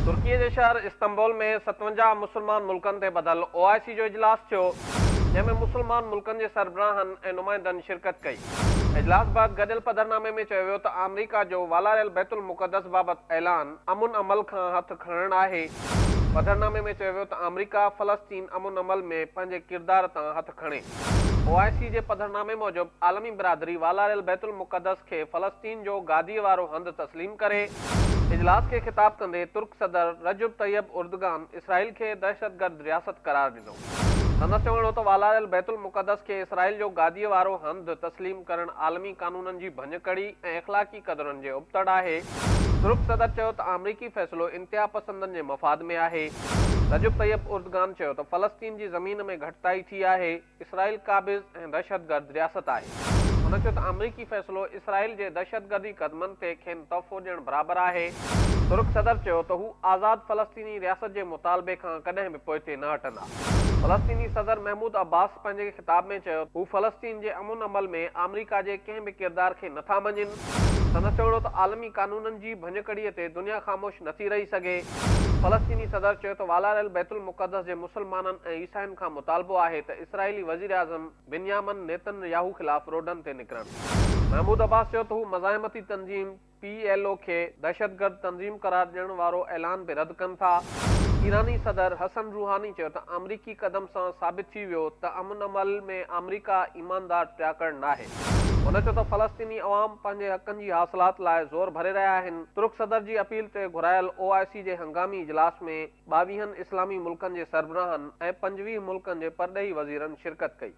ترڪي جي شهر استنبول ۾ 57 مسلمان ملڪن تي ٻڌل او آء سي جو اجلاس ٿيو، جنهن ۾ مسلمان ملڪن جي سربراهن ۽ نمائندن شرڪت ڪئي. اجلاس بعد گڏيل پڌرنامي ۾ چيو ويو ته آمريڪا جو والاريل بيت المقدس بابت اعلان امن عمل کان هٿ کڻڻ آهي. پڌرنامي ۾ چيو ويو ته آمريڪا فلسطين امن عمل ۾ پنهنجي ڪردار تان هٿ کڻي. او آء سي جي پڌرنامي موجب عالمي برادري والاريل بيت المقدس کي فلسطين جو گاديء وارو هنڌ تسليم ڪري. اجلاس کي خطاب ڪندي ترڪ صدر رجب طيب اردگان اسرائيل کي دهشتگرد رياست قرار ڏنو. سندس چوڻ هو ته والاريل بيت المقدس کي اسرائيل جو گاديء وارو هنڌ تسليم ڪرڻ عالمي قانونن جي ڀڃڪڙي ۽ اخلاقي قدرن جي ابتڙ آهي. ترڪ صدر چيو ته آمريڪي فيصلو انتهاپسندن جي مفاد ۾ آهي. رجب طيب اردگان چيو ته فلسطين جي زمين ۾ گهٽتائي ٿي آهي. اسرائيل قابض ۽ دهشتگرد رياست آهي. هن چيو ته آمريڪي فيصلو اسرائيل جي دهشتگردي قدمن تي کين تحفو ڏيڻ برابر آهي. ترڪ صدر چيو ته هو آزاد فلسطيني رياست جي مطالبي کان ڪڏهن به پوئتي نه هٽندا. فلسطيني صدر محمود عباس پنهنجي خطاب ۾ چيو ته هو فلسطين جي امن عمل ۾ آمريڪا جي ڪنهن به ڪردار کي نٿا مڃين. سندس چوڻ هو ته عالمي قانونن جي ڀڃڪڙي تي دنيا خاموش نٿي رهي سگهي. فلسطيني صدر چيو ته والاريل بيت المقدس جي مسلمانن ۽ عيسائين کان مطالبو آهي ته اسرائيلي وزيراعظم بنيامن نيتن ياهو خلاف روڊن تي نڪرن. محمود عباس چيو ته هو مزاحمتي تنظيم پي ايل او کي دهشتگرد تنظيم قرار ڏيڻ وارو اعلان به رد ڪن ٿا. ايراني صدر حسن روحاني چيو ته آمريڪي قدم سان ثابت ٿي ويو ته امن عمل ۾ آمريڪا ايماندار ٽياڪڙ ناهي. هن چيو ته فلسطيني عوام پنهنجي حقن جي حاصلات لاء زور ڀري رهيا آهن. ترڪ صدر جي اپيل تي گهرايل او آء سي جي هنگامي اجلاس ۾ ٻاويهن اسلامي ملڪن جي سربراهن ۽ 25 ملڪن جي پرڏيهي وزيرن شرڪت ڪئي.